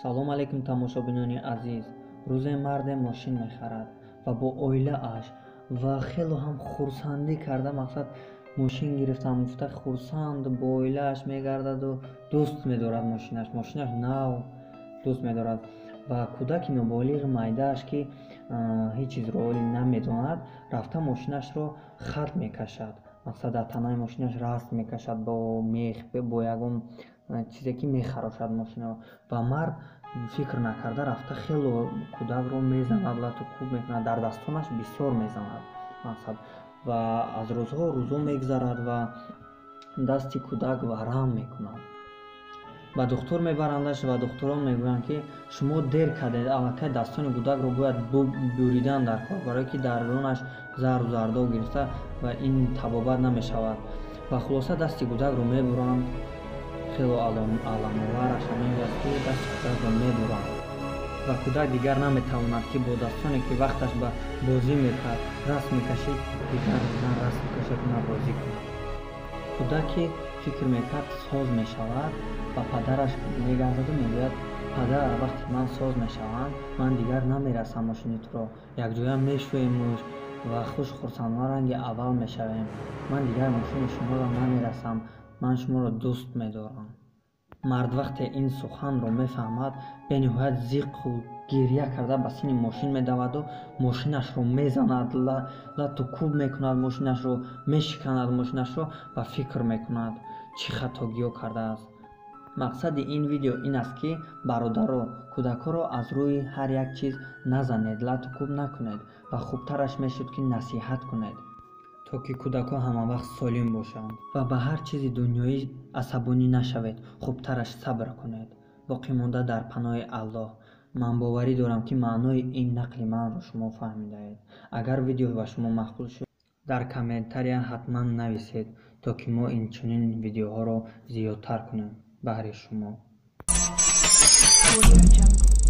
Салом алейкум, тамошобинони азиз. Рӯзе марде мошин мехарад ва бо оилааш ва хело ҳам хурсандӣ карда, мақсад мошин гирифтам гуфта, хурсанд бо оилааш мегардаду дӯст медорад мошинаш, мошинаш нав дӯст медорад. Ва кӯдаки ноболиғи майдааш, ки ҳеҷ чизро оли намедонад, рафта мошинашро хат мекашад, мақсад дар танаи мошинаш расм мекашад бо мех, бо ягон чизе ки мехарошад мошинаро. Ва мард фикр накарда рафта хело кӯдакро мезанад, лату кӯб мекунад, дар дастонаш бисёр мезанад, мақсад. Ва аз рӯзҳо рӯзо мегзарад ва дасти кӯдак варам мекунад. Ба духтур мебарандаш ва духтурон мегӯянд, ки шумо дер кардед, аллакай дастони кӯдакро бояд буридан дар кор, барое ки дарунаш зару зардоб гирифта ва ин табобат намешавад. Ва хулоса дасти кӯдакро мебуранд. Хело аламовараш ҳамин аст, ки дасти кӯдакро мебуранд ва кӯдак дигар наметавонад, ки бо дастоне, ки вақташ ба бозӣ мекард, расм мекашид, дигар на расм кашад, на бозӣ кунад. Кӯдаке фикр мекард соз мешавад, ба падараш мегардаду мегӯяд: «Падар, вақте ман соз мешавам, ман дигар намерасам мошини туро, якҷоя мешӯемуш ва хуш хурсандона ранги аввал мешавем. Ман дигар мошини шуморо намерасам, ман шуморо дӯст медорам». Мард вақте ин суханро мефаҳмад, бениҳоят зиқу гирья карда ба сини мошин медаваду мошинашро мезанад, лату кӯб мекунад мошинашро, мешиканад мошинашро ва фикр мекунад, чӣ хатогиҳо кардааст. Мақсади ин видео ин аст, ки бародаро, кӯдакҳоро аз рӯи ҳар як чиз назанед, лату кӯб накунед ва хубтараш мешуд, ки насиҳат кунед, то ки кӯдакҳо ҳамавақт солим бошанд ва ба ҳар чизи дунёӣ асабонӣ нашавед, хубтараш сабр кунед. Боқӣ монда дар паноҳи Аллоҳ. Ман боварӣ дорам, ки маънои ин нақли манро шумо фаҳмидаед. Агар видео ба шумо маъқул шуд, дар комментария ҳатман нависед, то ки мо инчунин видеоҳоро зиёдтар кунем баҳри шумо. Audio Jungle.